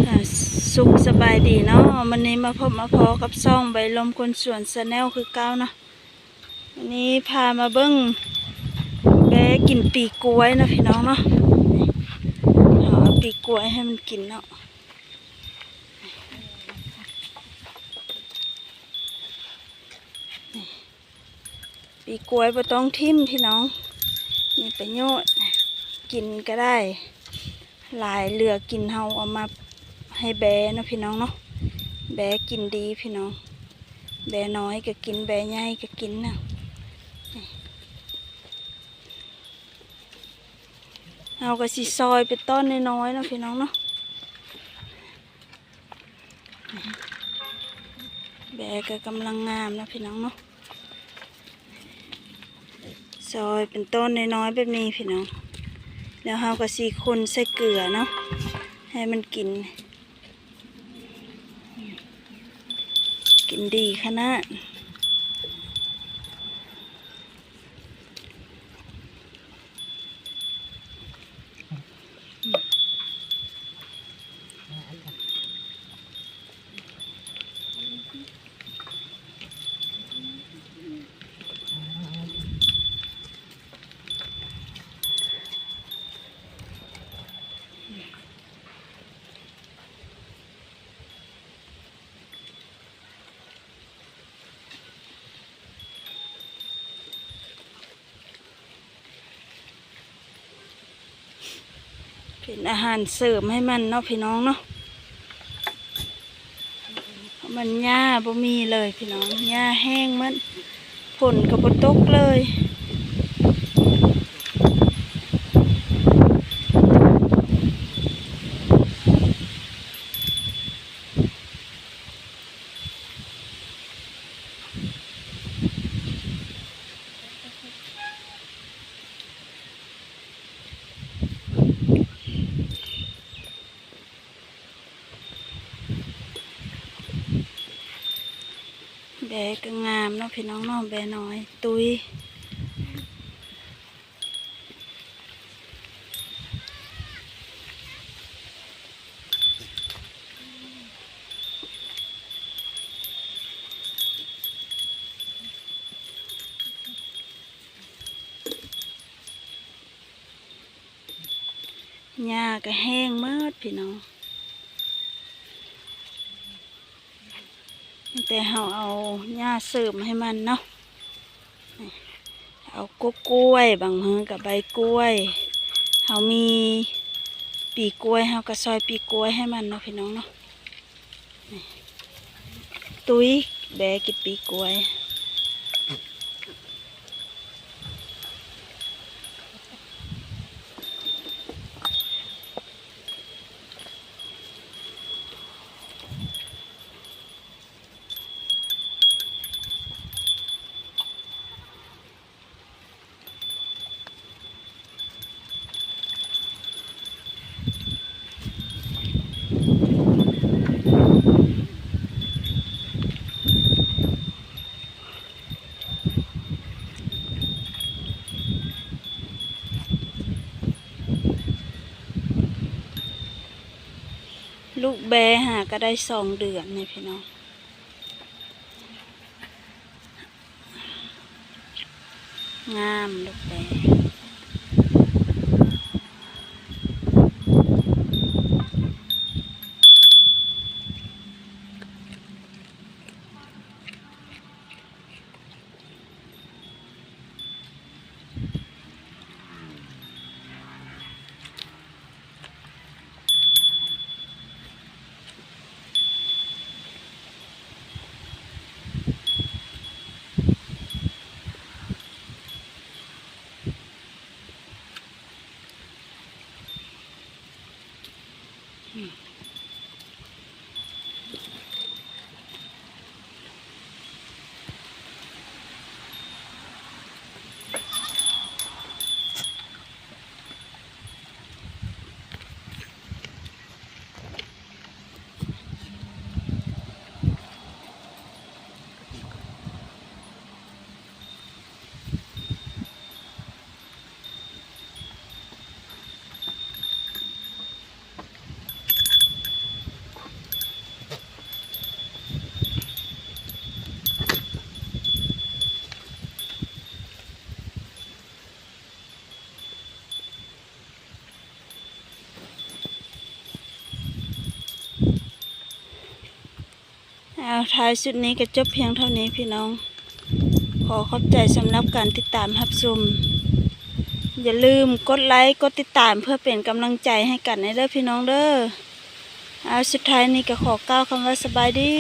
ອ່າ ສຸກສະບາຍດີເນາະ, ມື້ນີ້ມາພົບມາພໍ້ກັບຊ່ອງໃບລົມຄົນສວນ Channel ຄືເກົ່າເນາະ. ມື້ນີ້ພາມາເບິ່ງແບກິນປີກລ້ວຍເນາະ ພີ່ນ້ອງເນາະ. ເຮົາເອົາປີກລ້ວຍໃຫ້ມັນກິນເນາະ. ປີກລ້ວຍບໍ່ຕ້ອງຖິ້ມພີ່ນ້ອງ, ມີປະໂຫຍດ, ກິນກໍໄດ້ ຫຼາຍເຫຼືອກິນ ເຮົາເອົາມາໃຫ້ແບເນາະ ພີ່ນ້ອງເນາະ. ແບກິນດີພີ່ນ້ອງ, ແບນ້ອຍກໍກິນ ແບໃຫຍ່ກໍກິນນະ. ເຮົາກໍຊິຊອຍເປັນຕ້ອນນ້ອຍໆເນາະ ພີ່ນ້ອງເນາະ. ແບກໍກຳລັງງາມເນາະ ພີ່ນ້ອງເນາະ. ຊອຍເປັນຕົ້ນນ້ອຍໆແບບນີ້ພີ່ນ້ອງ, ແລ້ວເຮົາກໍຊິຄົນໃສ່ເກືອເນາະ ໃຫ້ມັນກິນ, ກິນດີຂະໜາດ. ເປັນອາຫານເສີມໃຫ້ມັນເນາະ ພີ່ນ້ອງເນາະ. ມັນຫຍ້າບໍ່ມີເລີຍພີ່ນ້ອງ, ຫຍ້າແຫ້ງໝົດ, ຝົນກໍບໍ່ຕົກເລີຍ. ແບກໍງາມເນາະ ພີ່ນ້ອງເນາະ, ແບນ້ອຍຕຸ້ຍ. ຫຍ້າກໍແຫ້ງໝົດພີ່ນ້ອງ, ມີແຕ່ເຮົາເອົາຫຍ້າເສີມໃຫ້ມັນເນາະ. ເອົາກົກກ້ວຍ, ບາງມື້ກໍໃບກ້ວຍ, ເຮົາມີປີກລ້ວຍ ເຮົາກໍຊອຍປີກລ້ວຍໃຫ້ມັນເນາະ ພີ່ນ້ອງເນາະ. ຕຸ້ຍ ແບກິນປີກລ້ວຍ. ລູກແບຫາກໍໄດ້ສອງເດືອນນີ້ພີ່ນ້ອງ. ງາມລູກແບ. ເອົາ ທ້າຍສຸດນີ້ກໍຈົບພຽງເທົ່ານີ້ພີ່ນ້ອງ. ຂໍຂອບໃຈສຳລັບການຕິດຕາມຮັບຊົມ. ຢ່າລືມກົດໄລ ກົດຕິດຕາມ ເພື່ອເປັນກຳລັງໃຈໃຫ້ກັນເດີພີ່ນ້ອງເດີ. ເອົາ ສຸດທ້າຍນີ້ກໍຂໍກ່າວຄຳວ່າສະບາຍດີ.